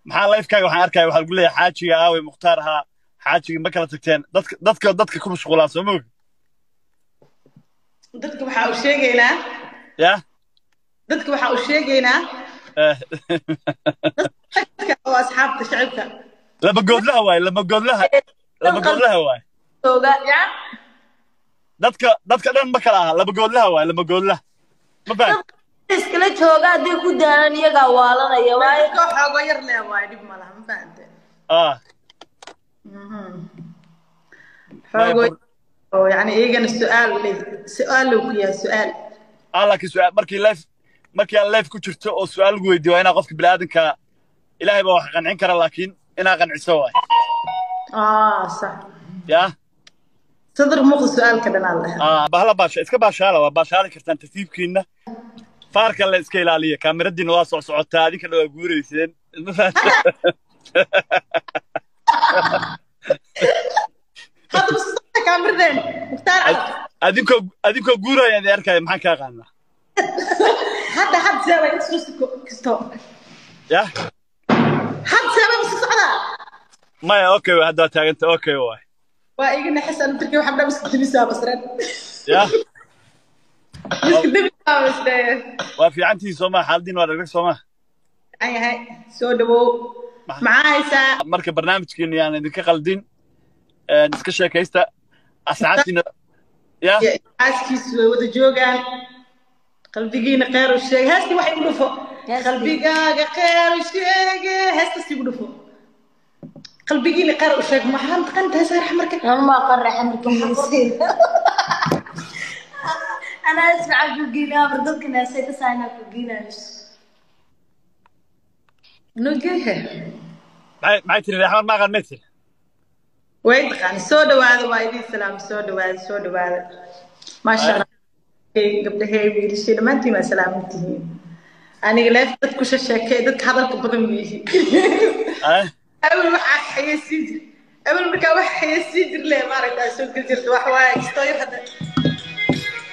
Maxaa lifekaaga waxaan arkaya waxaa lagu leeyahay xaajiga aaway Mukhtaar ahaa, xaajiga ma kala tagteen, dadka ku mashquulaan soo moog. Dadka waxaa u sheegaynaa ya dadka waxaa u sheegaynaa dadka oo asxaabta shacibka laba goodlaha waaye, laba goodlaha, laba goodlaha waaye jooga ya dadka dhan ma kala aha, laba goodlaha waaye, laba goodlaha ma faham iskala jooga haddii ku daalan iyagaa waalanaya waayo dadka xoogo yar leh waaye, dhib ma laha, ma fahante? Xoogo oo yani iyagana su'aal leh, su'aal loo ku yahay su'aal. Laakiin su'aal markii live, markii aad live ku jirto oo su'aal lagu weydiiyo, waa inaa qofka bini'aadamka Ilaahay baa wax qancin kara, laakiin inaa qanciso waay. Sax. Ya sadar muuqda su'aalka dhanaa lahaa. Bahla baasha iska baashaala, waa baashaali kartaan tartiibkiina, faarka la iska ilaaliya, kaamiradiina waa socotaa, adinka dhan waa guureyseen, ma fahamta? Hadda ma socota kaamiradeen, Mukhtaar Carab? Adinkoo guuraya idin arkaya, maxaan ka aqaanaa? Hadda seeba inta soo suko kisto. Ya hadda seeba ma soo socdaa? Maya, okay, hadda waa taaganta, okay waay. Waa iga naxis anu turkiya waxaan dhan iska demisaa basreen. Ya iska demisaa basreen. Waa fiicantihiin soo maa, xaaladiin waa dhagdhag soo maa? Fiican yahay, soo dhawow, maxaa haysaa? Marka barnaamijkiina yaan idinka qaldin, iska sheekaysta asxaabtiina ya. Xaaskiisu way wada joogaan. Qalbigiina kheyr u sheeg, heestii wax igu dhufo, qalbigaaga kheyr u sheege, heestaas igu dhufo, qalbigiina kheyr u sheeg. Maxaa taqaanta heesaa raxmarka? Ma aqaan raxmarka heeseen, anaa ismaca ku geynaa amar dadka naasay kasaanaa ku geynayo. Nugehe. Maxay tiri raxmar? Ma aqaan, may tiri? Way taqaan. Soo dhawaada, waa idin salaam, soo dhawaada, soo dhawaada, maasha Allah, gabdhahey, wiilashey, dhammaantiin waa salaamantihiin. Aniga leef dad ku sheekay, dadka hadalka badan miihi. Awal waxaa xayeysiin jir, awal markaa wax xayeysiin jir le maaragta soo geli jirta, wax waaye kastoo yar hadda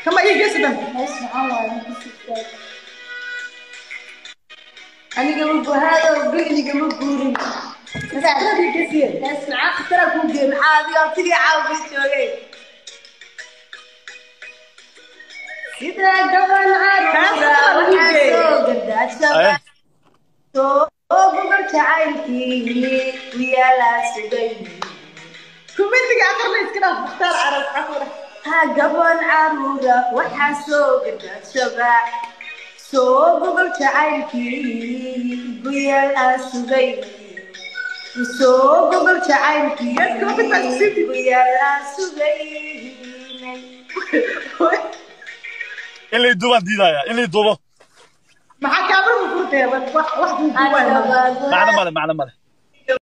kama ii geysadan. Hees macaan waaye, aniga ma guhaado bigniga ma guurin. Hees macaan khatara kuu geey, maxaa adiga abtigii caawa joogay sida gaban caruura waxaa soo gardaajaba soo gogol jacaylkii wiyaalaa sugay. Kumentiga aqrna iska dhaaf, Mukhtaar Carab cafura. Ha gaban caruura waxaa soo gardaajaba soo gogol jacaylkii guyaal aan sugay, soo gogol jacaylkii guyaal aan sugaynay. In lay duubaan diidaya, in lay duubo. Maxaa kaamira ma furtee? Wax wax duuduubaya macno male, macno male.